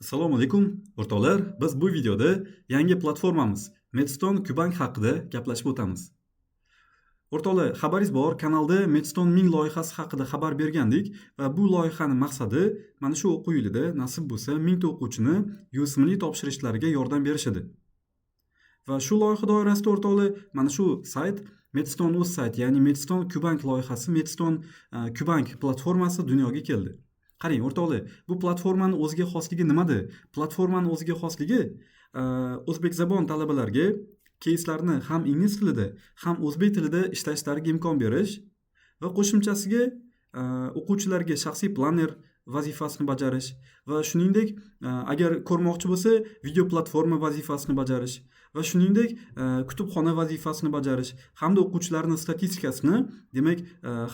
Assalomu alaykum, o'rtoqlar. Biz bu videoda yangi platformamiz Medstone Qbank haqida gaplashib o'tamiz. O'rtoqlar, xabaringiz bor, kanalda Medstone 1000 loyihasi haqida xabar bergandik va bu loyihani maqsadi mana shu o'quv yilida nasib bo'lsa 1000 ta o'quvchini USMLE topshirishlariga yordam berish edi. Va shu loyiha doirasida, o'rtoqlar, mana shu sayt Medstone uz sayt, ya'ni Medstone Qbank loyihasi, Medstone Qbank platformasi dunyoga keldi. Qarang, o'rtoqlar, bu platformani o'ziga xosligi nimada? Platformani o'ziga xosligi o'zbekzabon talabalarga keyslarni ham ingliz tilida, ham o'zbek tilida ishlashlariga imkon berish va qo'shimchasiga o'quvchilarga shaxsiy planer vazifasini bajarish va shuningdek, agar ko'rmoqchi bo'lsa, video platforma vazifasini bajarish va shuningdek, kutubxona vazifasini bajarish hamda o'quvchilarning statistikasini, demak,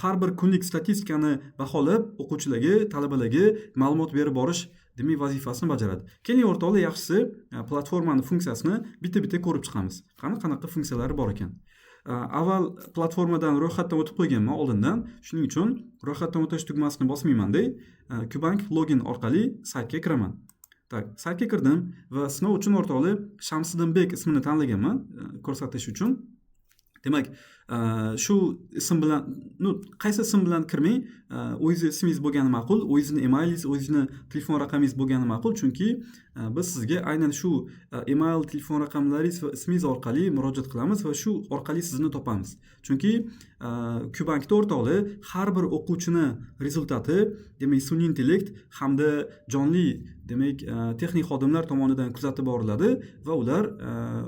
har bir kunlik statistikani baholab, o'quvchilarga, talabalarga ma'lumot berib borish, demak, vazifasini bajaradi. Keling, o'rtoqlar, yaxshisi platformani funksiyasini bitta-bitta ko'rib chiqamiz. Qani, qanaqa funksiyalari bor ekan? Avval platformadan ro'yxatdan o'tib qo'yganman oldindan. Shuning uchun ro'yxatdan o'tish tugmasini bosmayman-da, Qbank login orqali saytga kiraman. Так, saytga kirdim va sinov uchun, o'rtoqlar, Shamsiddinbek ismini tanlaganman, ko'rsatish uchun. Demak, shu ism bilan, ну, qaysi ism bilan kirmang, o'zingizni ismingiz bo'lgani ma'qul, o'zingizni emailingiz, o'zingizni telefon raqamingiz bo'lgani ma'qul, chunki biz sizga aynan shu email, telefon raqamlaringiz va ismingiz orqali murojaat qilamiz va shu orqali sizni topamiz. Chunki Qbankda, o'rtoqlar, har bir o'quvchini результат i, demak, sun'iy intellekt hamda jonli, demak, texnik xodimlar tomonidan kuzatib boriladi va ular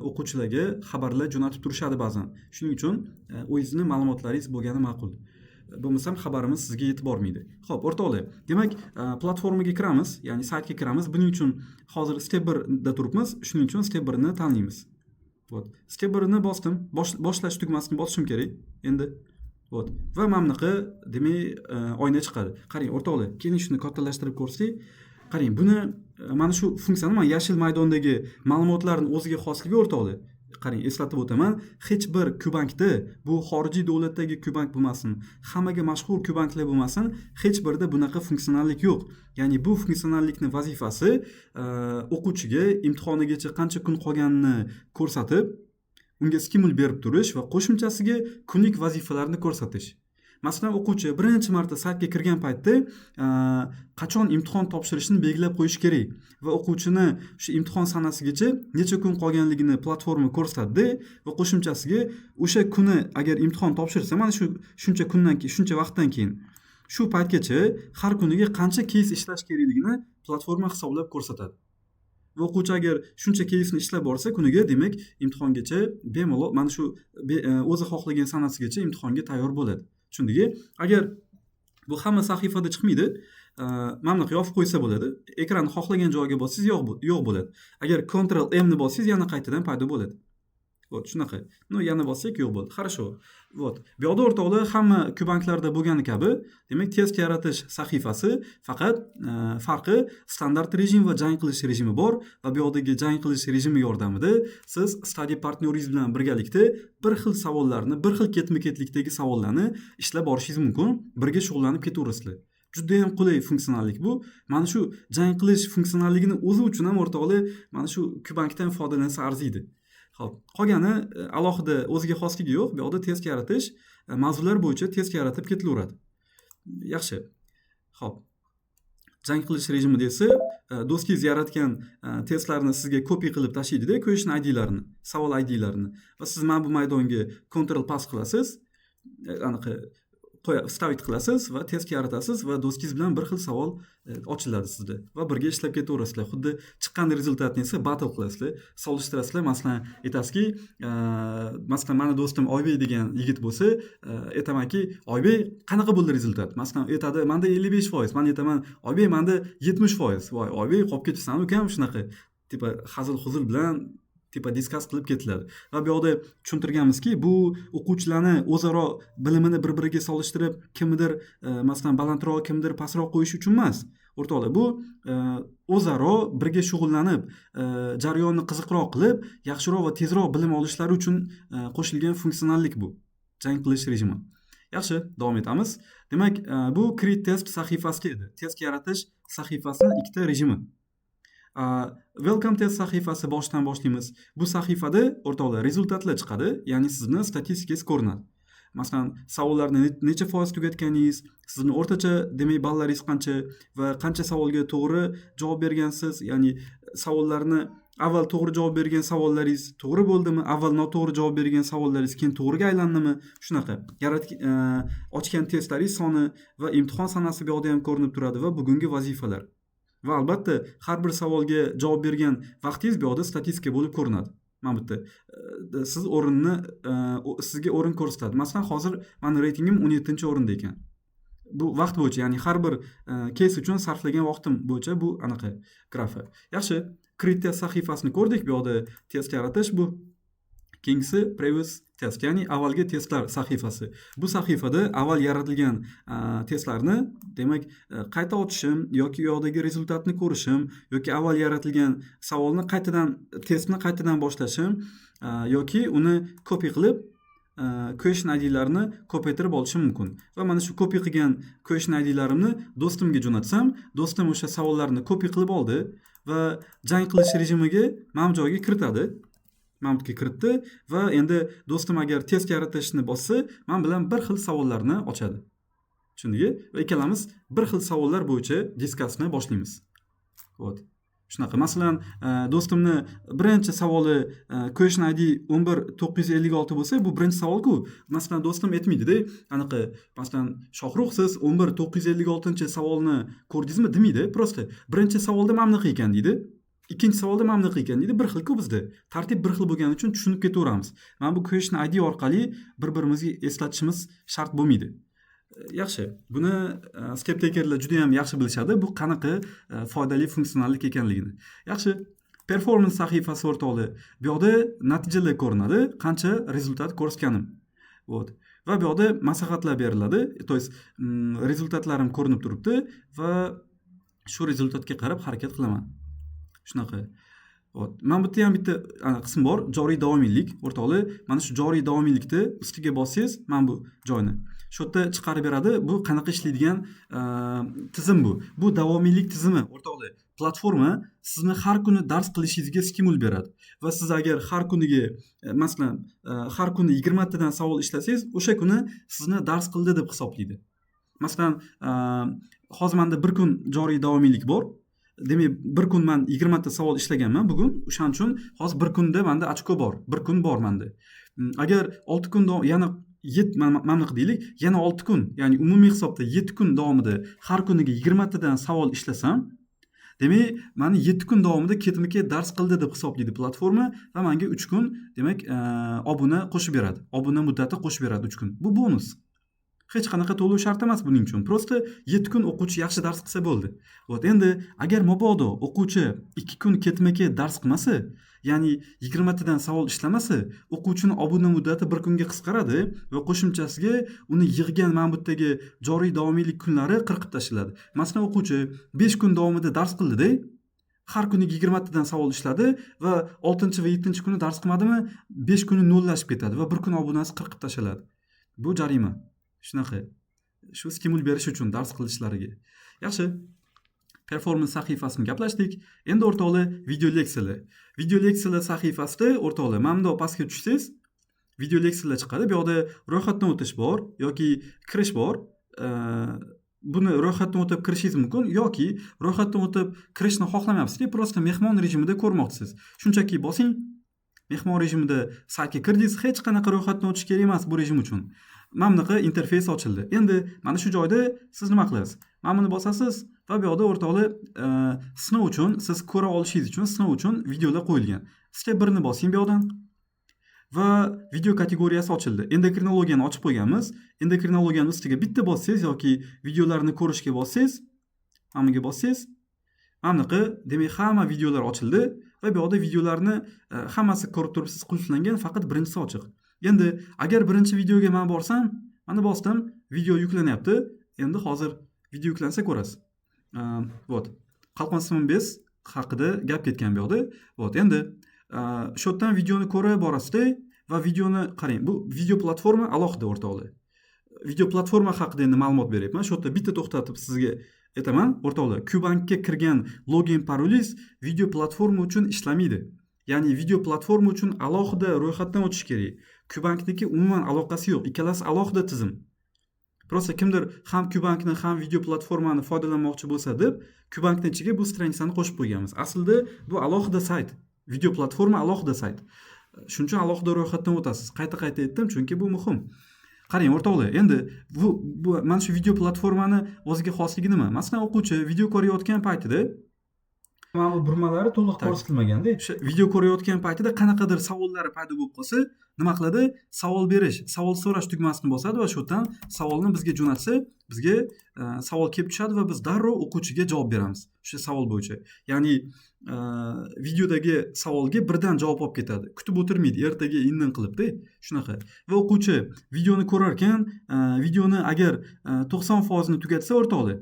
o'quvchilarga xabarlar jo'natib turishadi ba'zan. Shuning uchun o'zingizni ma'lumotlaringiz bo'lgani ma'qul. Bo'lmasam xabarimiz sizga yetib bormaydi. Xo'p, o'rtoqlar, demak, platformaga kiramiz, ya'ni saytga kiramiz. Buning uchun hozir step 1 da turibmiz, shuning uchun step 1 ni tanlaymiz. Вот, step 1 ni bosdim. Boshlash tugmasini bosishim kerak endi. Вот, va mana bunaqa, demak, oyna chiqadi. Qarang, o'rtoqlar, keling, shuni kattalashtirib ko'rsak. Qarang, buni mana shu funksiyani, mana yashil maydondagi ma'lumotlarni o'ziga xosligi, o'rtoqlar, qarang, eslatib o'taman, hech bir Qbankda, bu xorijiy davlatdagi Qbank bo'lmasin, hammaga mashhur Qbanklar bo'lmasin, hech birida bunaqa funksionallik yo'q. Ya'ni bu funksionallikni vazifasi o'quvchiga imtihonigacha qancha kun qolganini ko'rsatib, unga stimul berib turish va qo'shimchasiga kunlik vazifalarni ko'rsatish. Masalan, o'quvchi birinchi marta saytga kirgan paytda qachon imtihon topshirishini belgilab qo'yish kerak va o'quvchini shu imtihon sanasigacha necha kun qolganligini platforma ko'rsatadi va qo'shimchasiga o'sha kuni agar imtihon topshirsa, mana shu shuncha kundan keyin, shuncha vaqtdan keyin, shu paytgacha har kuniga qancha keys ishlash kerakligini platforma hisoblab ko'rsatadi. Va o'quvchi agar shuncha keysni ishlab borsa kuniga, demak, imtihongacha bemalol mana shu o'zi xohlagan sanasigacha imtihonga tayyor bo'ladi. Tushundik? Agar bu hamma sahifada chiqmaydi, mana bunaqa yopib qo'ysa bo'ladi. Ekranni xohlagan joyiga bossangiz, yo'q bo'ladi. Agar Ctrl M ni bossangiz, yana qaytadan paydo bo'ladi. Вот shunaqa. Ну, yana bossak, yo'q bo'ldi. Хорошо. Вот, bu yoqda, o'rtoqlar, hamma Qbanklarda bo'lgani kabi, demak, test yaratish sahifasi, faqat farqi standart rejim va jang qilish rejimi bor va bu yoqdagi jang qilish rejimi yordamida siz study partneringiz bilan birgalikda bir xil savollarni, bir xil ketma ketlikdagi savollarni ishlab borishingiz mumkin, birga shug'ullanib ketaverasizlar. Judayam qulay funksionallik bu. Mana shu jang qilish funksionalligini o'zi uchun ham, o'rtoqlar, mana shu Qbankdan foydalansa arziydi. Xo'p, qolgani alohida o'ziga xosligi yo'q. Bu yoqda test yaratish, mavzular bo'yicha test yaratib ketilaveradi. Yaxshi. Xo'p. Jang qilish rejimida esa do'stingiz yaratgan testlarni sizga copy qilib tashlaydida, question IDlarini, savol IDlarini va siz mana bu maydonga Ctrl paste qilasiz, anaqa qo'ya вставить qilasiz va test yaratasiz va do'stingiz bilan bir xil savol ochiladi sizda va birga ishlab ketaverasizlar. Xuddi chiqqan результат ni esa battle qilasizlar, solishtirasizlar. Masalan, aytasizki, masalan, mani do'stim Oybek degan yigit bo'lsa, aytamanki: "Oybek, qanaqa bo'ldi результат?" Masalan, aytadi: "Manda 55%." Man aytaman: "Oybek, manda 70%." "Voy, Oybek, qolib ketibsan, ukam." Shunaqa типа hazil huzul bilan, типа discuss qilib ketiladi. Va bu yoqda tushuntirganmizki, bu o'quvchilarni o'zaro bilimini bir biriga solishtirib, kimnidir masalan, balandroq, kimnidir pastroq qo'yish uchun emas, o'rtoqlar. Bu o'zaro birga shug'ullanib, jarayonni qiziqroq qilib, yaxshiroq va tezroq bilim olishlari uchun qo'shilgan funksionallik bu jang qilish rejimi. Yaxshi, davom etamiz. Demak, bu create test sahifasi edi, test yaratish sahifasini ikkita rejimi. Welcome test sahifasi boshidan boshlaymiz. Bu sahifada, o'rtoqlar, результат lar chiqadi, ya'ni sizni statistikangiz ko'rinadi. Masalan, savollarni necha foiz tugatganingiz, sizni o'rtacha, demak, ballaringiz qancha va qancha savolga to'g'ri javob bergansiz, ya'ni savollarni avval to'g'ri javob bergan savollaringiz to'g'ri bo'ldimi, avval noto'g'ri javob bergan savollaringiz keyin to'g'riga aylandimi, shunaqa. Ochgan testlaringiz soni va imtihon sanasi bu yoqda ham ko'rinib turadi va bugungi vazifalar. Va albatta har bir savolga javob bergan vaqtingiz bu yoqda statistika bo'lib ko'rinadi. Mana bu yerda siz o'rinni, sizga o'rin ko'rsatadi. Masalan, hozir meni reytingim 17-o'rinda ekan. Bu vaqt bo'yicha, ya'ni har bir кейс uchun sarflagan vaqtim bo'yicha bu anaqa grafi. Yaxshi, create test sahifasini ko'rdik. Bu yoqda test yaratish bu. Keyingisi previous test, ya'ni avvalgi testlar sahifasi. Bu sahifada avval yaratilgan testlarni, demak, qayta ochishim yoki u yoqdagi результат ni ko'rishim yoki avval yaratilgan savolni qaytadan, testni qaytadan boshlashim yoki uni copy qilib, question IDlarni ko'paytirib olishim mumkin. Va mana shu copy qilgan question IDlarimni do'stimga jo'natsam, do'stim o'sha savollarni copy qilib oldi va jang qilish rejimiga mana bu joyga kiritadi. Mana bu yerga kiritdi va endi do'stim agar test yaratishni bossa, men bilan bir xil savollarni ochadi. Tushundingmi? Va ikkalamiz bir xil savollar bo'yicha discuss ni boshlaymiz. Вот. Shunaqa. Masalan, do'stimni birinchi savoli question ID 11956 bo'lsa, bu birinchi savol-ku. Masalan, do'stim aytmaydi-da, anaqa, masalan, Shohrux, siz 11956-savolni ko'rdingizmi demaydi. Просто birinchi savolda mana bunaqa ekan deydi. Ikkinchi savolda mana bunaqa ekan deydi. Bir xil-ku bizda. Tartib bir xil bo'lgani uchun tushunib ketaveramiz. Mana bu question ID orqali bir-birimizga eslatishimiz shart bo'lmaydi. Yaxshi, buni step takerlar juda ham yaxshi bilishadi, bu qanaqa foydali funksionallik ekanligini. Yaxshi, performance sahifasi, o'rtoqlar. Bu yoqda natijalar ko'rinadi, qancha результат ko'rsatganim. Вот. Va bu yoqda maslahatlar beriladi. То есть результат larim ko'rinib turibdi va shu результат ga qarab harakat qilaman. Shunaqa. Вот. Mana bu yerda ham bitta qism bor, joriy davomiylik. O'rtoqlar, mana shu joriy davomiylikni ustiga bossangiz, mana bu joyni. Shu yerda chiqarib beradi. Bu qanaqa ishlaydigan tizim bu. Bu davomiylik tizimi, o'rtoqlar. Platforma sizni har kuni dars qilishingizga стимул beradi. Va siz agar har kuniga, masalan, har kuni 20 tadan savol ishlasangiz, o'sha kuni sizni dars qildi deb hisoblaydi. Masalan, hozir menda bir kun joriy davomiylik bor. Demak, bir kun man 20 ta savol ishlaganman bugun. O'shaning uchun hozir bir kunda menda ochko bor. Bir kun bor menda. Agar 6 kun yana mana bunaqa deylik, yana 6 kun, ya'ni umumiy hisobda 7 kun davomida har kuniga 20 tadan savol ishlasam, demak, mani 7 kun davomida ketma-ket dars qildi deb hisoblaydi platforma va menga 3 kun, demak, obuna qo'shib beradi. Obuna muddati qo'shib beradi 3 kun. Bu bonus. Hech qanaqa to'lov shart emas buning uchun. Просто 7 kun o'quvchi yaxshi dars qilsa bo'ldi. Вот endi agar mabodo o'quvchi 2 kun ketma-ket dars qilmasa, ya'ni 20 tadan savol ishlamasa, o'quvchini obuna muddati bir kunga qisqaradi va qo'shimchasiga uni yig'gan mana bu yerdagi joriy davomiylik kunlari qirqib tashlanadi. Masalan, o'quvchi 5 kun davomida dars qildi-da, har kuni 20 tadan savol ishladi va 6 va 7 kuni dars qilmadimi, 5 kuni nollashib ketadi va bir kun obunasi qirqib tashlanadi. Bu jarima. Shunaqa. Shu стимул berish uchun dars qilishlariga. Yaxshi. Performance sahifasini gaplashdik. Endi, o'rtoqlar, video leksiyalar. Video leksiyalar sahifasida, o'rtoqlar, mana bundoq pastga tushsangiz, video leksiyalar chiqadi. Bu yoqda ro'yxatdan o'tish bor yoki kirish bor. Buni ro'yxatdan o'tib kirishingiz mumkin yoki ro'yxatdan o'tib kirishni xohlamayapsiz, просто mehmon rejimida ko'rmoqchisiz. Shunchaki bosing. Mehmon rejimida saytga kirdingiz, hech qanaqa ro'yxatdan o'tish kerak emas bu rejim uchun. Mana bunaqa interfeys ochildi. Endi mana shu joyda siz nima qilasiz? Mana buni bosasiz va bu yoqda, o'rtoqlar, sinov uchun, siz ko'ra olishingiz uchun sinov uchun videolar qo'yilgan. Step 1 ni bosing bu yoqdan. Va video kategoriyasi ochildi. Endokrinologiyani ochib qo'yganmiz. Endokrinologiyani ustiga bitta bossangiz yoki videolarni ko'rishga bossangiz, mana bunga bossangiz, mana bunaqa, demak, hamma videolar ochildi va bu yoqda videolarni hammasi, ko'rib turibsiz, qulflangan, faqat birinchisi ochiq. Endi agar birinchi videoga men borsam, mana bosdim, video yuklanyapti. Endi hozir video yuklansa ko'rasiz. Вот. Qalqonsimon bez haqida gap ketgan bu yoqda. Вот, endi shu yerdan videoni ko'rib borasizda va videoni qarang, bu video platforma alohida, o'rtoqlar. Video platforma haqida endi ma'lumot beryapman. Shu yerda bitta to'xtatib sizga Aytaman, o'rtoqlar, Qbankga kirgan login parolingiz video platforma uchun ishlamaydi. Ya'ni video platforma uchun alohida ro'yxatdan o'tish kerak. Qbankniki umuman aloqasi yo'q, ikkalasi alohida tizim. Prosta kimdir ham Qbankni, ham video platformani foydalanmoqchi bo'lsa deb Qbankni ichiga bu stranitsani qo'shib qo'yganmiz. Aslida bu alohida sayt, video platforma alohida sayt. Shuning uchun alohida ro'yxatdan o'tasiz. Qayta-qayta aytdim, chunki bu muhim. Qarang o'rtoqlar, endi bu mana shu video platformani o'ziga xosligi nima? Masalan, o'quvchi video ko'rayotgan paytida mana bu burmalari to'liq ko'rsatilmaganda. O'sha video ko'rayotgan paytida qanaqadir savollari paydo bo'lib qolsa, nima qiladi? Savol berish, savol so'rash tugmasini bosadi va shu yerdan savolni bizga jo'natsa, bizga savol kelib tushadi va biz darrov o'quvchiga javob beramiz o'sha savol bo'yicha. Ya'ni videodagi savolga birdan javob olib ketadi. Kutib o'tirmaydi, ertaga indin qilib-da, shunaqa. Va o'quvchi videoni ko'rar ekan, videoni agar 90% ni tugatsa o'rtoqlar.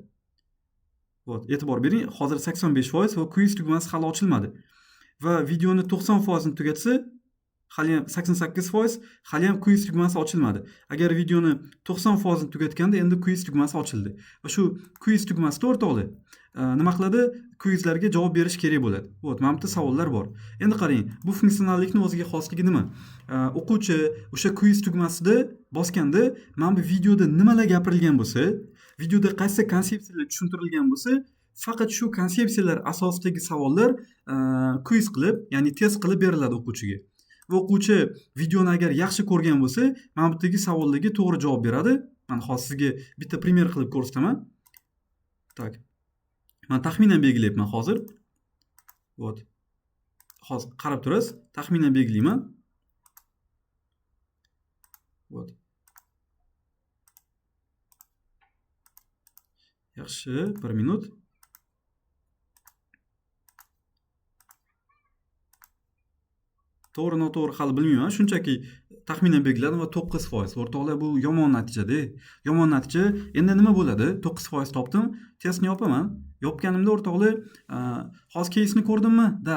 Вот, e'tibor bering, hozir 85% va quiz tugmasi hali ochilmadi. Va videoni 90% ni tugatsa, hali ham 88%, hali ham quiz tugmasi ochilmadi. Agar videoni 90% ni tugatganda endi quiz tugmasi ochildi. Va shu quiz tugmasida o'rtoqlar, nima qiladi? Quizlarga javob berish kerak bo'ladi. Вот, mana bu yerda savollar bor. Endi qarang, bu funksionallikning o'ziga xosligi nima? O'quvchi o'sha quiz tugmasida bosganda, mana bu videoda nimalar gapirilgan bo'lsa, videoda qaysi konsepsiyalar tushuntirilgan bo'lsa, faqat shu konsepsiyalar asosidagi savollar quiz qilib, ya'ni test qilib beriladi o'quvchiga. Va o'quvchi videoni agar yaxshi ko'rgan bo'lsa, mana bu yerdagi savollarga to'g'ri javob beradi. Men hozir sizga bitta primer qilib ko'rsataman. Tak. Men taxminan belgilayapman hozir. Вот. Hozir qarab turasiz, taxminan belgilayman. Вот. Yaxshi, bir minut. To'g'ri, noto'g'ri hali bilmayman, shunchaki taxminan belgiladim va 9%. O'rtoqlar, bu yomon natija-da. Yomon natija. Endi nima bo'ladi? 9% topdim, testni yopaman. Yopganimda o'rtoqlar, hozir keysni ko'rdimmi? Da,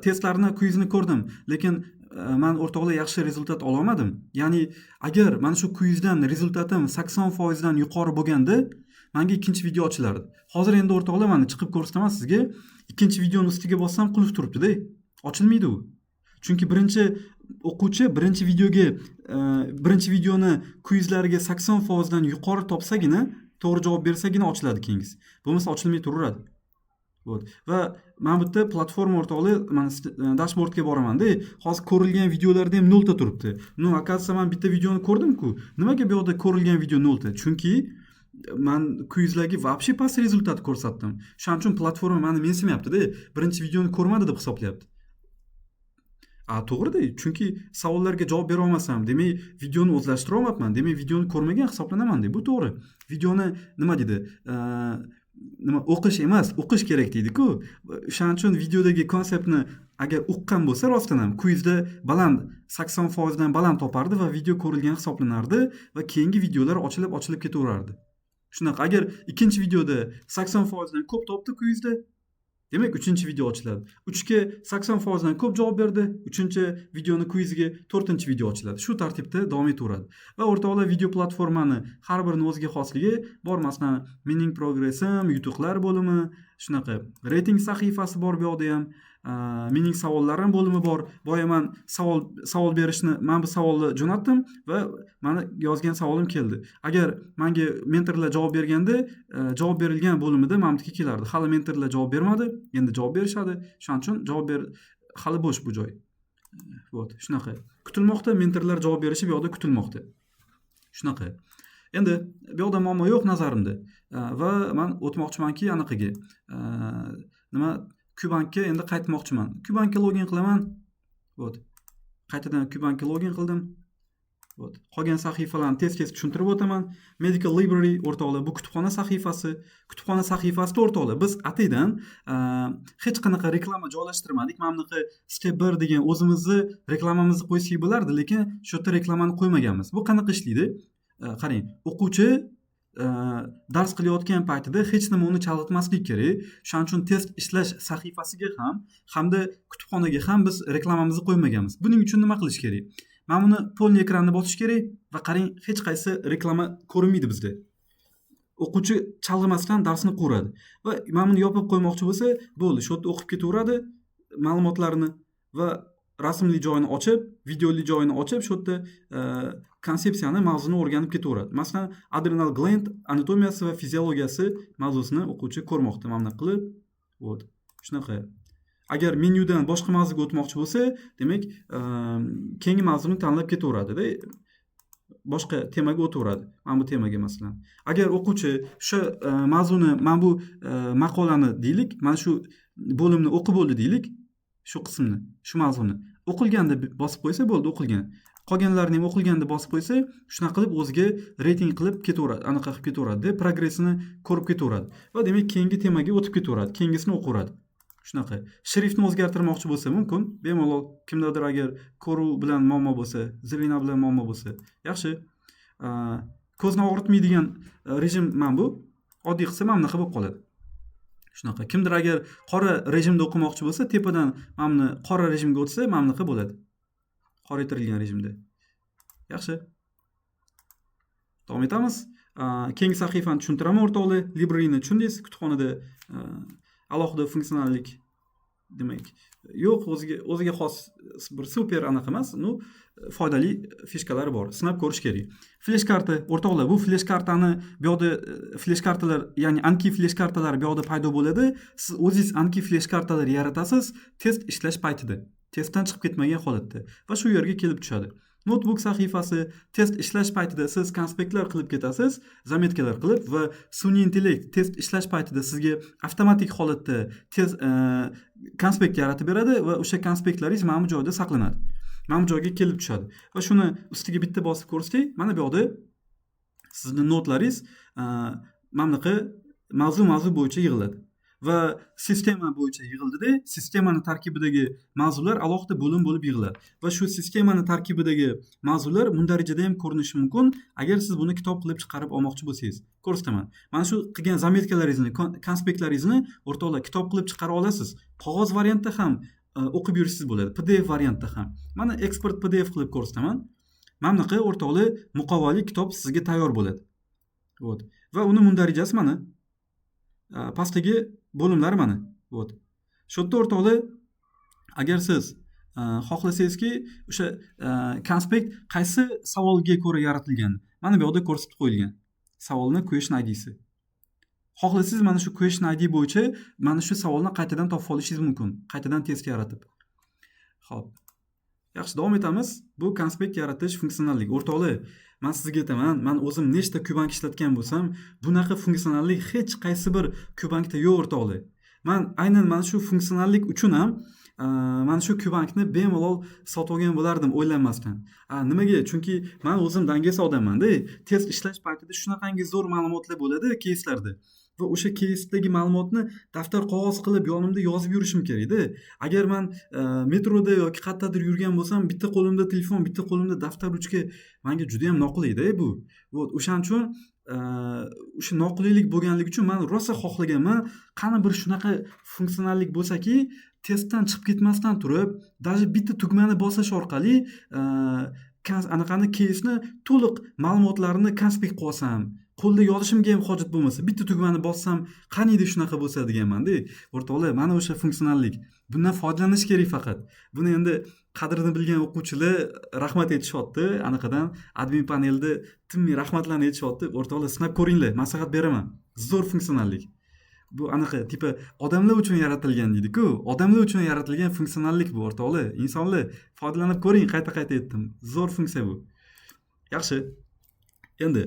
testlarni, quizni ko'rdim, lekin men o'rtoqlar yaxshi rezultat ola olmadim. Ya'ni agar mana shu quizdan rezultatim 80% dan yuqori bo'lganda, menga ikkinchi video ochilardi. Hozir endi o'rtoqlar, mana chiqib ko'rsataman sizga. Ikkinchi videoni ustiga bossam qulf turibdi-da. Ochilmaydi u. Chunki birinchi o'quvchi birinchi videoga, birinchi videoni quizlariga 80% dan yuqori topsagina, to'g'ri javob bersagina ochiladi keyingisi. Bo'lmasa ochilmay turaveradi. Вот. Va mana bu yerda platforma o'rtoqlar, mana dashboardga boraman-da, hozir ko'rilgan videolarda ham 0 ta turibdi. No, оказывается, men bitta videoni ko'rdim-ku. Nimaga bu yoqda ko'rilgan video 0 ta? Chunki men quizlarga вообще past rezultat ko'rsatdim. Shuning uchun platforma meni mensimayapti-da. Birinchi videoni ko'rmadi deb hisoblayapti. A, to'g'ri-da, chunki savollarga javob bera olmasam, demak videoni o'zlashtira olmayapman, demak videoni ko'rmagan hisoblanaman-da. Bu to'g'ri. Videoni nima deydi? Nima o'qish emas, o'qish kerak deydi-ku. O'shaning uchun videodagi konseptni agar uqqan bo'lsa, rostdan ham quizda baland 80% dan baland topardi va video ko'rilgan hisoblanardi va keyingi videolar ochilib ketaverardi. Shunaqa, agar ikkinchi videoda 80% dan ko'p topdi quizda, demak uchinchi video ochiladi. 3 ga 80% dan ko'p javob berdi, uchinchi videoni quiziga to'rtinchi video ochiladi. Shu tartibda davom etaveradi. Va o'rtoqlar, video platformani har birini o'ziga xosligi bor. Masalan, mening progressim, yutuqlar bo'limi, shunaqa reyting sahifasi bor bu yoqda ham, mening savollarim bo'limi bor. Boya men savol berishni, men bu savolni jo'natdim va meni yozgan savolim keldi. Agar menga mentorlar javob berganda, javob berilgan bo'limida mana bu yerga kelardi. Hali mentorlar javob bermadi, endi javob berishadi. Shuning uchun javob ber, hali bo'sh bu joy. Вот, shunaqa. Kutilmoqda, mentorlar javob berishi bu yoqda kutilmoqda. Shunaqa. Endi bu yoqda muammo yo'q nazarimda. Va men o'tmoqchimanki anaqaga. Nima Qbankka endi qaytmoqchiman. Qbankka login qilaman. Вот. Qaytadan Qbankka login qildim. Вот. Qolgan sahifalarni tez-tez tushuntirib o'taman. Medical Library o'rtoqlar, bu kutubxona sahifasi. Kutubxona sahifasida o'rtoqlar, biz ataydan hech qanaqa reklama joylashtirmadik. Mana bunaqa step 1 degan o'zimizni reklamamizni qo'ysak bo'lardi, lekin shu yerda reklamani qo'ymaganmiz. Bu qanaqa ishlaydi? Qarang, o'quvchi dars qilayotgan paytida hech nima uni chalg'itmaslik kerak. Shuning uchun test ishlash sahifasiga ham hamda kutubxonaga ham biz reklamamizni qo'ymaganmiz. Buning uchun nima qilish kerak? Mana buni polni ekranni bosish kerak va qarang, hech qaysi reklama ko'rinmaydi bizda. O'quvchi chalg'imasdan darsni ko'radi. Va mana buni yopib qo'ymoqchi bo'lsa, bo'ldi, shu yerda o'qib ketaveradi ma'lumotlarni va rasmli joyini ochib, videoli joyini ochib, shu yerda konsepsiyani, mavzuni o'rganib ketaveradi. Masalan, adrenal gland anatomiyasi va fiziologiyasi mavzusini o'quvchi ko'rmoqda mana bunaqa qilib. Вот. Shunaqa. Agar menyudan boshqa mavzuga o'tmoqchi bo'lsa, demak, keyingi mavzuni tanlab ketaveradida, boshqa temaga o'taveradi. Mana bu temaga masalan. Agar o'quvchi o'sha mavzuni, mana bu maqolani deylik, mana shu bo'limni o'qib bo'ldi deylik, shu qismni, shu mavzuni o'qilganda bosib qo'ysa bo'ldi, o'qilgan. Qolganlarini ham o'qilganda bosib qo'ysa, shunaqa qilib o'ziga reyting qilib ketaveradi, anaqa qilib ketaveradi, progressini ko'rib ketaveradi. Va demak, keyingi temaga o'tib ketaveradi, keyingisini o'qiveradi. Shunaqa. Shriftni o'zgartirmoqchi bo'lsa mumkin, bemalol kimdadir agar ko'ruv bilan muammo bo'lsa, зрение bilan muammo bo'lsa, yaxshi. Ko'zni og'ritmaydigan rejim mana bu. Oddiy qilsa mana bunaqa bo'lib qoladi. Shunaqa. Kimdir agar qora rejimda o'qimoqchi bo'lsa, tepadan mana buni qora rejimga o'tsa, mana bunaqa bo'ladi. Qoraytirilgan rejimda. Yaxshi. Davom etamiz. Keyingi sahifani tushuntiraman o'rtoqlar. Libraryni tushundingiz, kutubxonada alohida funksionallik demak yo'q, o'ziga xos bir super anaqa emas, ну, foydali фишка lari bor. Sinab ko'rish kerak. Flesh karta, o'rtoqlar, bu flesh kartani bu yoqda flesh kartalar, ya'ni Anki flesh kartalar bu yoqda paydo bo'ladi. Siz o'zingiz Anki flesh kartalar yaratasiz test ishlash paytida. Testdan chiqib ketmagan holatda va shu yerga kelib tushadi. Notebook sahifasi, test ishlash paytida siz konspektlar qilib ketasiz, заметка lar qilib va sun'iy intellekt test ishlash paytida sizga avtomatik holatda tez konspekt yaratib beradi va o'sha konspektlaringiz mana bu joyda saqlanadi. Mana bu joyga kelib tushadi. Va shuni ustiga bitta bosib ko'rsak, mana bu yoqda sizni notlaringiz mana bunaqa mavzu-mavzu bo'yicha yig'iladi. Va sistema bo'yicha yig'ildida, sistemani tarkibidagi mavzular alohida bo'lim bo'lib yig'iladi. Va shu sistemani tarkibidagi mavzular mundarijada ham ko'rinishi mumkin, agar siz buni kitob qilib chiqarib olmoqchi bo'lsangiz. Ko'rsataman. Mana shu qilgan заметка laringizni, konspektlaringizni o'rtoqlar kitob qilib chiqara olasiz. Qog'oz variantda ham o'qib yurishingiz bo'ladi, PDF variantda ham. Mana eksport PDF qilib ko'rsataman. Mana bunaqa o'rtoqlar muqovali kitob sizga tayyor bo'ladi. Вот. Va uni mundarijasi mana pastdagi bo'limlari mana. Вот. Shu yerda o'rtoqlar, agar siz xohlasangizki, o'sha konspekt qaysi savolga ko'ra yaratilgan, mana bu yoqda ko'rsatib qo'yilgan. Savolni question IDsi. Xohlasangiz mana shu question ID bo'yicha mana shu savolni qaytadan topib olishingiz mumkin, qaytadan test yaratib. Xo'p. Yaxshi, davom etamiz. Bu konspekt yaratish funksionalligi. O'rtoqlar, men sizga aytaman, men o'zim nechta Qbank ishlatgan bo'lsam, bunaqa funksionallik hech qaysi bir Qbankda yo'q o'rtoqlar. Men aynan mana shu funksionallik uchun ham mana shu Qbankni bemalol sotib olgan bo'lardim o'ylanmasdan. Nimaga? Chunki men o'zim dangasa odamman-da. Test ishlash paytida shunaqangi zo'r ma'lumotlar bo'ladi keyslarda. Va o'sha keysdagi ma'lumotni daftar qog'oz qilib yonimda yozib yurishim kerak-da. Agar men metroda yoki qayerdadir yurgan bo'lsam, bitta qo'limda telefon, bitta qo'limda daftar, ruchka, menga juda ham noqulayda bu. Вот, o'shaning uchun o'sha noqulaylik bo'lganligi uchun men rosa xohlaganman, qani bir shunaqa funksionallik bo'lsaki, testdan chiqib ketmasdan turib, даже bitta tugmani bosish orqali anaqani keysni to'liq ma'lumotlarini konspekt qilib olsam, qo'lda yozishimga ham hojat bo'lmasa, bitta tugmani bossam, qaniydi shunaqa bo'lsa deganman-da. O'rtoqlar, mana o'sha funksionallik. Bundan foydalanish kerak faqat. Buni endi qadrini bilgan o'quvchilar rahmat aytishyapti, anaqadan admin panelda tinmay rahmatlarni aytishyapti. O'rtoqlar, sinab ko'ringlar, maslahat beraman. Zo'r funksionallik. Bu anaqa типа odamlar uchun yaratilgan deydi-ku. Odamlar uchun yaratilgan funksionallik bu o'rtoqlar. Insonlar, foydalanib ko'ring, qayta-qayta aytdim. Zo'r funksiya bu. Yaxshi. Endi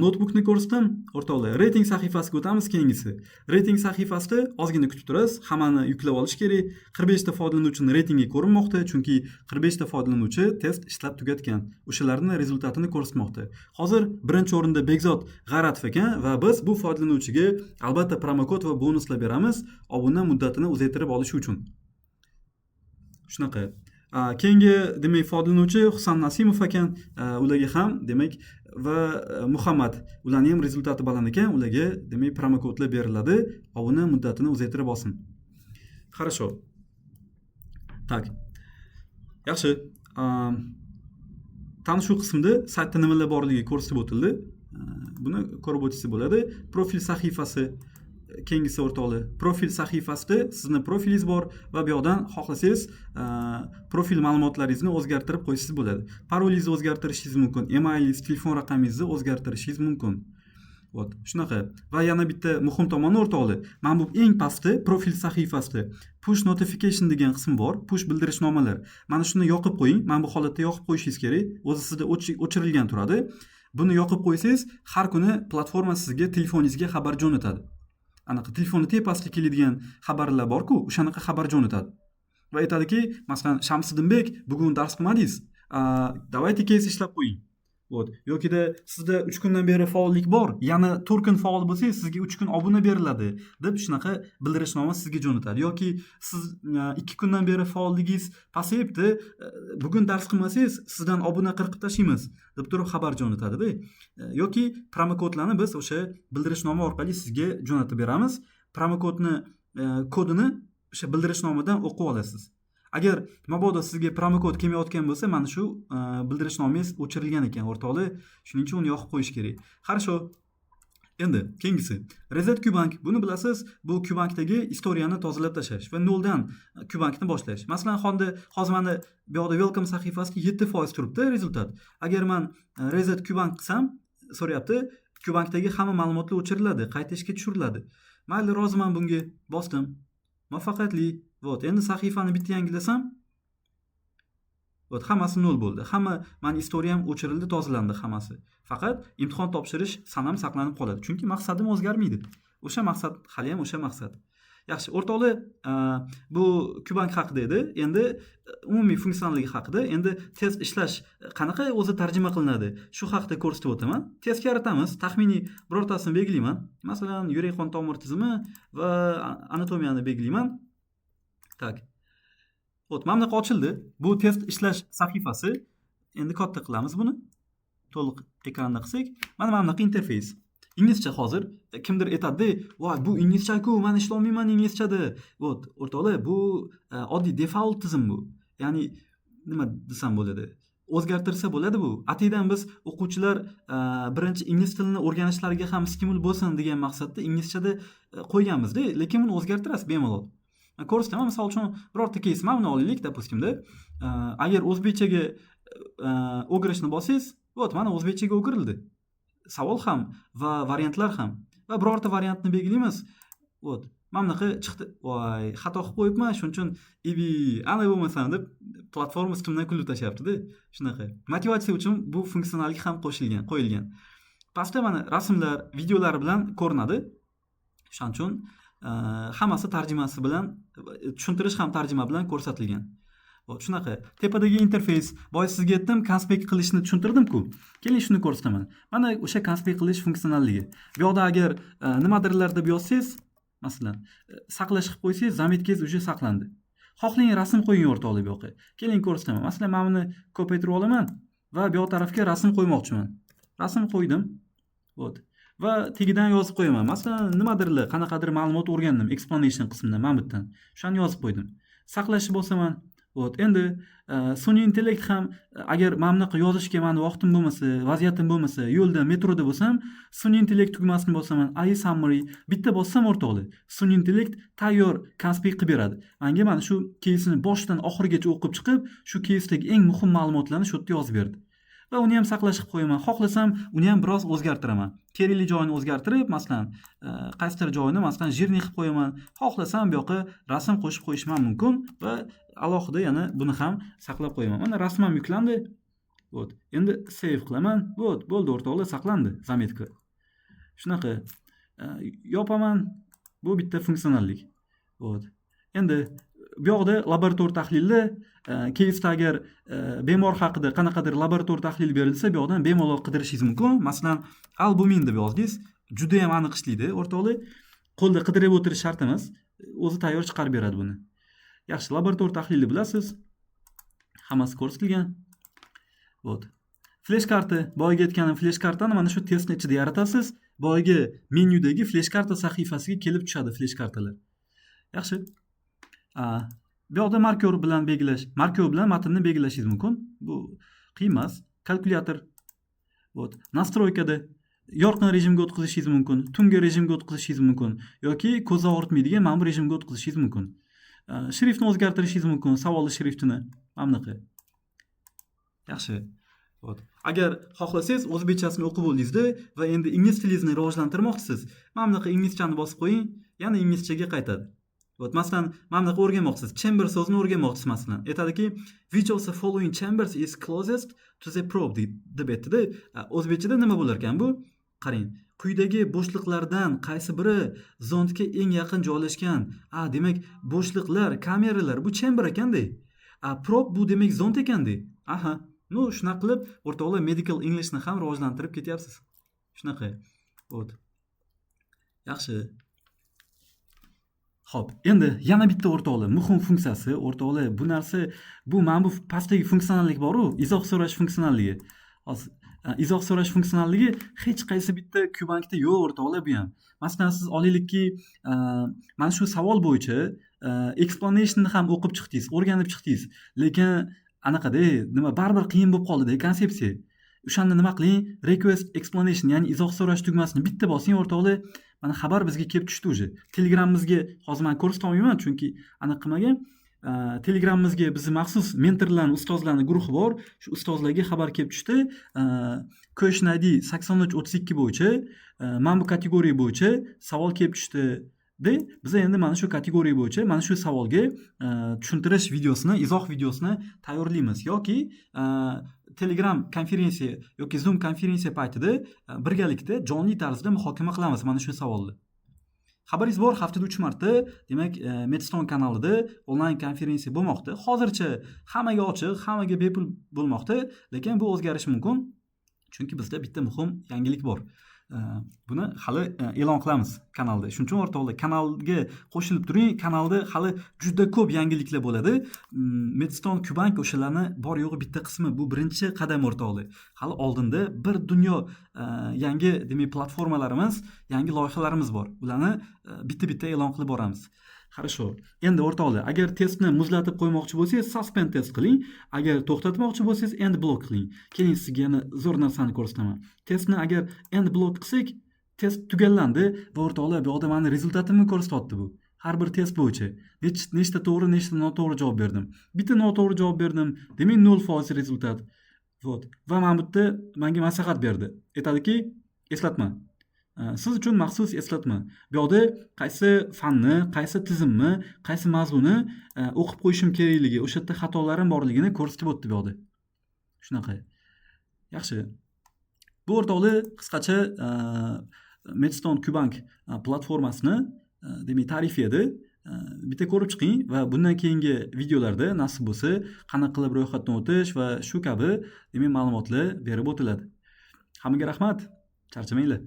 notebookni ko'rsatdim, o'rtoqlar. Reyting sahifasiga o'tamiz keyingisi. Reyting sahifasida ozgina kutib turasiz, hammani yuklab olish kerak. 45 ta foydalanuvchining reytingi ko'rinmoqda, chunki 45 ta foydalanuvchi test ishlab tugatgan. O'shalarning результат ini ko'rsatmoqda. Hozir birinchi o'rinda Bekzod G'aratov ekan va biz bu foydalanuvchiga albatta promokod va bonuslar beramiz, obuna muddatini uzaytirib olish uchun. Shunaqa. Keyingi demak foydalanuvchi Husan Nasimov ekan, ularga ham demak va Muhammad, ularning ham результат i baland ekan, ularga demak promokodlar beriladi, obuna muddatini uzaytirib olsin. Хорошо. Так. Yaxshi. Tanishuv qismida saytda nimalar borligi ko'rsatib o'tildi. Buni ko'rib o'tsangiz bo'ladi. Profil sahifasi keyingisi, o'rtoqlar. Profil sahifasida sizni profilingiz bor va bu yoqdan xohlasangiz profil ma'lumotlaringizni o'zgartirib qo'ysangiz bo'ladi. Parolingizni o'zgartirishingiz mumkin, emailingiz, telefon raqamingizni o'zgartirishingiz mumkin. Вот shunaqa. Va yana bitta muhim tomoni, o'rtoqlar, mana bu eng pastda, profil sahifasida push notification degan qism bor, push bildirishnomalar. Mana shuni yoqib qo'ying. Mana bu holatda yoqib qo'yishingiz kerak, o'zi sizda o'chirilgan turadi. Buni yoqib qo'ysangiz, har kuni platforma sizga telefoningizga xabar jo'natadi. Anaqa telefonni tepasida keladigan xabarlar borku, o'shanaqa xabar jo'natadi va aytadiki, masalan, "Shamsiddinbek, bugun dars qilmadingiz, давайте кейс ishlab qo'ying". Вот. Yokida "Sizda 3 kundan beri faollik bor, yana 4 kun faol bo'lsangiz, sizga 3 kun obuna beriladi", deb shunaqa bildirishnoma sizga jo'natadi. Yoki "Siz 2 kundan beri faolligingiz pasayibdi, bugun dars qilmasangiz, sizdan obuna qirqib tashlaymiz", deb turib xabar jo'natadida. Yoki promokodlarni biz o'sha bildirishnoma orqali sizga jo'natib beramiz. Promokodni kodini o'sha bildirishnomadan o'qib olasiz. Agar mabodo sizga promokod kelmayotgan bo'lsa, mana shu bildirishnomangiz o'chirilgan ekan, o'rtoqlar. Shuning uchun uni yoqib qo'yish kerak. Хорошо, endi keyingisi reset QBank. Buni bilasiz, bu QBankdagi история ni tozalab tashlash va noldan QBankni boshlash. Masalan, hozir mana bu yoqda welcome sahifasida 7% turibdi результат. Agar man reset QBank qilsam, so'rayapti, QBankdagi hamma ma'lumotlar o'chiriladi, qayta ishga tushiriladi. Mayli, roziman bunga, bosdim. Muvaffaqiyatli. Вот, endi sahifani bitta yangilasam, вот, hammasi nol bo'ldi. Hamma mani история m o'chirildi, tozalandi hammasi. Faqat imtihon topshirish sanam saqlanib qoladi, chunki maqsadim o'zgarmaydi. O'sha maqsad haliyam o'sha maqsad. Yaxshi, o'rtoqlar, bu QBank haqida edi. Endi umumiy funksionalligi haqida. Endi test ishlash qanaqa o'zi tarjima qilinadi, shu haqida ko'rsatib o'taman. Test yaratamiz. Taxminiy birortasini belgilayman. Masalan, yurak qon tomir tizimi va anatomiyani belgilayman. Так, вот, mana bunaqa ochildi bu test ishlash sahifasi. Endi katta qilamiz buni, to'liq ekranda qilsak, mana bunaqa interfeys. Inglizcha. Hozir kimdir aytadida: "Voy, bu inglizchaku, man ishlolmayman inglizchada". Вот, o'rtoqlar, bu oddiy default tizim bu. Ya'ni nima desam bo'ladi, o'zgartirsa bo'ladi bu. Ataydan biz o'quvchilar birinchi ingliz tilini o'rganishlariga ham stimul bo'lsin degan maqsadda inglizchada qo'yganmizda, lekin buni o'zgartirasiz bemalol. Ko'rsataman. Misol uchun, birorta кейс, mana buni olaylik, допустим da. Agar o'zbekchaga o'girishni bossangiz, вот, mana o'zbekchaga o'girildi savol ham va variantlar ham. Va birorta variantni belgilaymiz. Вот, mana bunaqa chiqdi. Voy, xato qilib qo'yibman, shuning uchun ibi ana bo'lmasam deb platforma ustimdan kulib tashlayaptida. Shunaqa motivatsiya uchun bu funksionallik ham qo'shilgan, qo'yilgan. Pastda mana rasmlar, videolar bilan ko'rinadi. O'shaning uchun hammasi tarjimasi bilan, tushuntirish ham tarjima bilan ko'rsatilgan. Вот shunaqa tepadagi interfeys. Boya sizga aytdim, konspekt qilishni tushuntirdim-ku. Keling, shuni ko'rsataman. Mana o'sha konspekt qilish funksionalligi. Bu yoqda agar nimadirlar deb yozsangiz, masalan, saqlash qilib qo'ysangiz, заметка ngiz уже saqlandi. Xohlang, rasm qo'ying, o'rtoqlar, bu yoqqa. Keling, ko'rsataman. Masalan, mana buni ko'paytirib olaman va bu yoq tarafga rasm qo'ymoqchiman. Rasm qo'ydim. Вот, va tagidan yozib qo'yaman. Masalan, nimadirlar, qanaqadir ma'lumot o'rgandim explanation qismidan, mana bu yerdan o'shani yozib qo'ydim. Saqlashni bosaman. Вот, endi sun'iy intellekt ham, agar mana bunaqa yozishga mani vaqtim bo'lmasa, vaziyatim bo'lmasa, yo'lda, metroda bo'lsam, sun'iy intellekt tugmasini bosaman. AI summary bitta bossam, o'rtoqlar, sun'iy intellekt tayyor konspekt qilib beradi manga. Mana shu кейсini boshidan oxirigacha o'qib chiqib, shu кейsdagi eng muhim ma'lumotlarni shu yerda yozib berdi. Va uni ham saqlash qilib qo'yaman. Xohlasam, uni ham biroz o'zgartiraman. Kerakli joyini o'zgartirib, masalan, qaysidir joyini, masalan, жирный qilib qo'yaman. Xohlasam, bu yoqqa rasm qo'shib qo'yishim ham mumkin va alohida yana buni ham saqlab qo'yaman. Mana, rasm ham yuklandi. Вот, endi save qilaman. Вот, bo'ldi, o'rtoqlar, saqlandi заметка. Shunaqa yopaman. Bu bitta funksionallik. Вот, endi bu yoqda laborator tahlilli кейsda agar bemor haqida qanaqadir laborator tahlil berilsa, bu yoqdan bemalol qidirishingiz mumkin. Masalan, albumin deb yozdingiz, judayam aniq ishlaydi, o'rtoqlar. Qo'lda qidirib o'tirish shart emas, o'zi tayyor chiqarib beradi buni. Yaxshi, laborator tahlilni bilasiz, hammasi ko'rsatilgan. Вот, flesh karta. Boyagi aytganim flesh kartani mana shu testni ichida yaratasiz. Boyagi menyudagi flesh karta sahifasiga kelib tushadi flesh kartalar. Yaxshi, bu yoqda маркер bilan belgilash, маркер bilan matnni belgilashingiz mumkin, bu qiyin emas. Kalkulyator. Вот, настройка da Yorqin rejimga o'tkazishingiz mumkin, tungi rejimga o'tkazishingiz mumkin yoki ko'z og'ritmaydigan mana bu rejimga o'tkazishingiz mumkin. Shriftni o'zgartirishingiz mumkin, savolni shriftini mana bunaqa. Yaxshi. Вот. Agar xohlasangiz, o'zbekchasini o'qib bo'ldingizda va endi ingliz tilingizni rivojlantirmoqchisiz, mana bunaqa inglizchani bosib qo'ying, yana inglizchaga qaytadi. Вот, masalan, mana bunaqa o'rganmoqchisiz, chamber so'zini o'rganmoqchisiz masalan. Aytadiki, "Which of the following chambers is closest to the probe?" deb aytdida. O'zbekchada nima bo'lar ekan bu? Qarang, quyidagi bo'shliqlardan qaysi biri zondga eng yaqin joylashgan? A, demak, bo'shliqlar, kameralar bu chamber ekanda. A, probe bu demak zond ekanda. Aha. Ну, shunaqa qilib, o'rtoqlar, medical Englishni ham rivojlantirib ketyapsiz. Shunaqa. Вот. Yaxshi. Xo'p, endi yana bitta, o'rtoqlar, muhim funksiyasi, o'rtoqlar, bu narsa, bu mana bu pastdagi funksionallik bor-u, izoh so'rash funksionalligi. Hozir izoh so'rash funksionalligi hech qaysi bitta Qbankda yo'q, o'rtoqlar, bu ham. Masalan, siz olaylikki, mana shu savol bo'yicha explanationni ham o'qib chiqdingiz, o'rganib chiqdingiz, lekin anaqada nima, baribir qiyin bo'lib qoldida konsepsiya. O'shanda nima qiling? Request explanation, ya'ni izoh so'rash tugmasini bitta bosing, o'rtoqlar. Mana xabar bizga kelib tushdi уже. Telegramimizga hozir man ko'rsata olmayman, chunki anaqa qilmagan. Telegramimizga bizni maxsus mentorlarni, ustozlarni guruhi bor. Shu ustozlarga xabar kelib tushdi. Question ID 8332 bo'yicha, mana bu kategoriya bo'yicha savol kelib tushdi. De, biz endi mana shu kategoriya bo'yicha mana shu savolga tushuntirish videosini, izoh videosini tayyorlaymiz yoki Telegram konferensiya yoki Zoom konferensiya paytida birgalikda jonli tarzda muhokama qilamiz mana shu savolni. Xabaringiz bor, haftada 3 marta, demak, Medstone kanalida onlayn konferensiya bo'lmoqda. Hozircha hammaga ochiq, hammaga bepul bo'lmoqda, lekin bu o'zgarishi mumkin. Chunki bizda bitta muhim yangilik bor. Buni hali e'lon qilamiz kanalda. Shuning uchun, o'rtoqlar, kanalga qo'shilib turing. Kanalda hali juda ko'p yangiliklar bo'ladi. Medstone Qbank o'shalarni bor yo'g'i bitta qismi. Bu birinchi qadam, o'rtoqlar. Hali oldinda bir dunyo yangi, demak, platformalarimiz, yangi loyihalarimiz bor. Ularni bitta-bitta e'lon qilib boramiz. Хорошо. Endi, o'rtoqlar, agar testni muzlatib qo'ymoqchi bo'lsangiz, suspend test qiling. Agar to'xtatmoqchi bo'lsangiz, end block qiling. Keling, sizga yana zo'r narsani ko'rsataman. Testni agar end block qilsak, test tugallandi va, o'rtoqlar, bu yoqda mani результат imni ko'rsatyapti bu. Har bir test bo'yicha nechta to'g'ri, nechta noto'g'ri javob berdim. Bitta noto'g'ri javob berdim, demak 0% результат. Вот. Va mana bu yerda menga maslahat berdi. Aytadiki, eslatma. Siz uchun maxsus eslatma. Bu yoqda qaysi fanni, qaysi tizimni, qaysi mavzuni o'qib qo'yishim kerakligi, o'sha yerda xatolarim borligini ko'rsatib o'tdi bu yoqda. Shunaqa. Yaxshi. Bu, o'rtoqlar, qisqacha Medstone Qbank platformasini demak tarifi edi. Bitta ko'rib chiqing va bundan keyingi videolarda nasib bo'lsa, qanaqa qilib ro'yxatdan o'tish va shu kabi, demak, ma'lumotlar berib o'tiladi. Hammaga rahmat. Charchamanglar.